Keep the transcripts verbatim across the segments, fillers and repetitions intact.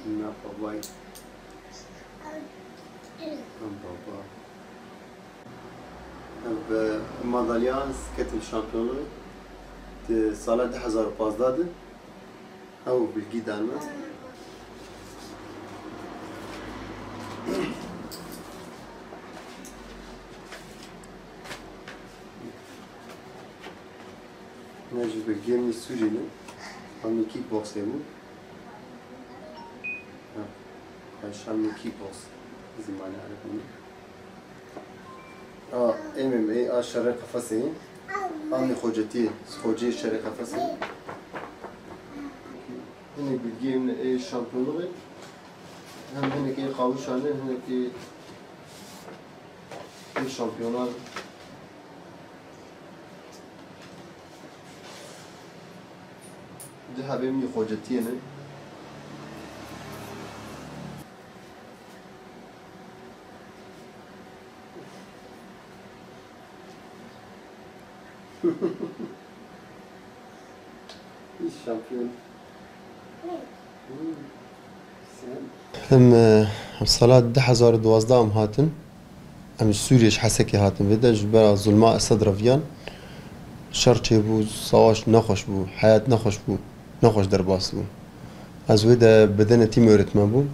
Na babayê. Em baba. Ev, e, madalya ez ketim şampiyonluğu di sala du hezar û pazdeh de. Ew bilgî dan me. Ne ji bilgiyê min Sûrî ne. Em kickboxê bû. Ha. Paşa min kickbox. Zimanê Erebî ne. A M M A, a şerê qefesê. A min xocetiyê, xoceyê şerê qefesê. Hinek bilgiyê min ê şampiyonluğê. Hem hinek ê qawişanê, hinek ê, ê şampiyonan. Di hebê min xocetiyê ne. Şampiyon. Em, e, em sala du hezar û duwazdeh em hatin. Em ji Sûriyê, ji Hesekê hatin vê de, ji bera zulma Esed reviyan. Şer çêbû, sawaş nexweş bû, heyat nexweş bû, nexweş derbas bû. Ez wê de bedenetî me öğretmen bûm,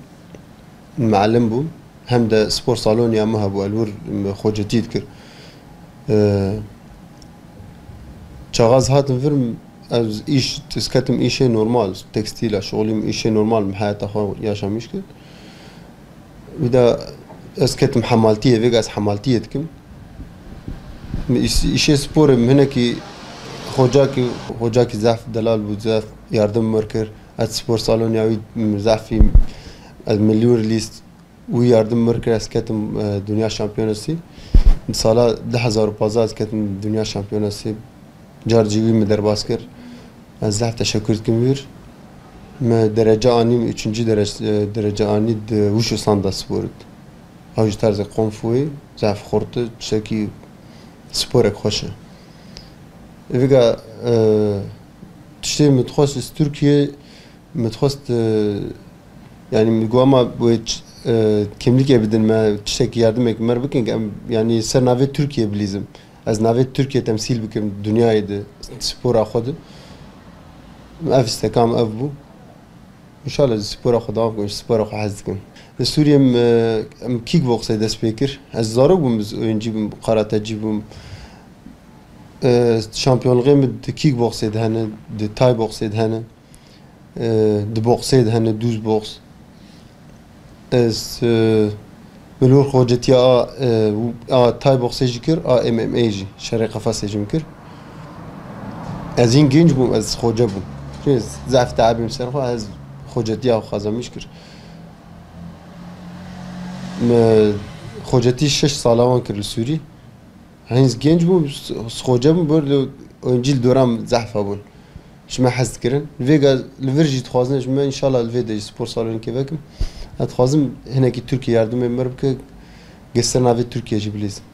mealim bûm. Hem de spor salonê ya me hebû, ez li wir xocetî dikir. E, çaxaz hatin vir, ez îş, ez ketim îşê normal, tekstîla, şixulîm îşê normal, min heyata xwe yaşamîş kir. Wî de ez ketim hemaltiyê, vêga ez hemaltiyê dikim. Îş-, îşê sporê min hinekî xocakî, xocakî zehf delal bû, zehf yardim mir kir. Ez spor salonê ya wî zehfî, ez milyon lîst wî yardim mir kir, ez ketim, e, Dinya Şampiyonasî. Sala du hezar û pazdeh ez ketim Dinya Şampiyonasî. Car cî wî min derbas kir. Ez zehf teşekkür dikim wir. Me derece anî, min üçüncü derece, e, derece anî di Wushu Sanda Sport. Ew ji tarzê Kung Fu'yê zehf xurt, tiştekî sporek xweş e. Vêga, e, tiştê min dixwest ji Tirkiye Min dixwest, e, yanî min got, "Ma wê ç-, e, kimlîkê bidin me, tiştekî yardimek me bikin, em, yanî ser navê Tirkiye bilîzim. Ez navê Tirkiye temsîl bikim dinyayê de, spora xwe de." Ev îsteka min ev bû. Înşallah ez spora xwe dewam bikim, ji spora xwe hez dikim. Li Sûriyê em, e, em kickboxê dest pê kir. Ez zarok bûm, ez oyuncî bûm, karatecî bûm. E, şampiyonlixê min di kickboxê de hene, di thai boxê de hene. E, di boxê de hene, dûz box. Ez, e, min li wir xocetiya a, e, a thai boxê jî kir, a M M A jî, şerê qefesê jî min kir. Ez hîn genc bûm, ez xoce bûm. Çi zehf teebim ser xwe, ez xocetiya xwe xazamîş kir. Me xocetî şeş sala wan kir li Sûrî. Hîn genc bûm, s-, xoce bûm, bor li oyuncî li dora min zehf hebûn. Ji me hez dikirin. Vêga li vir jî dixwazin, ji me înşallah li vê de jî spor salonekê vekim. Ez dixwazim hinekî Tirkiye yardimê min bike, ge ser navê Tirkiye jî bilîzim.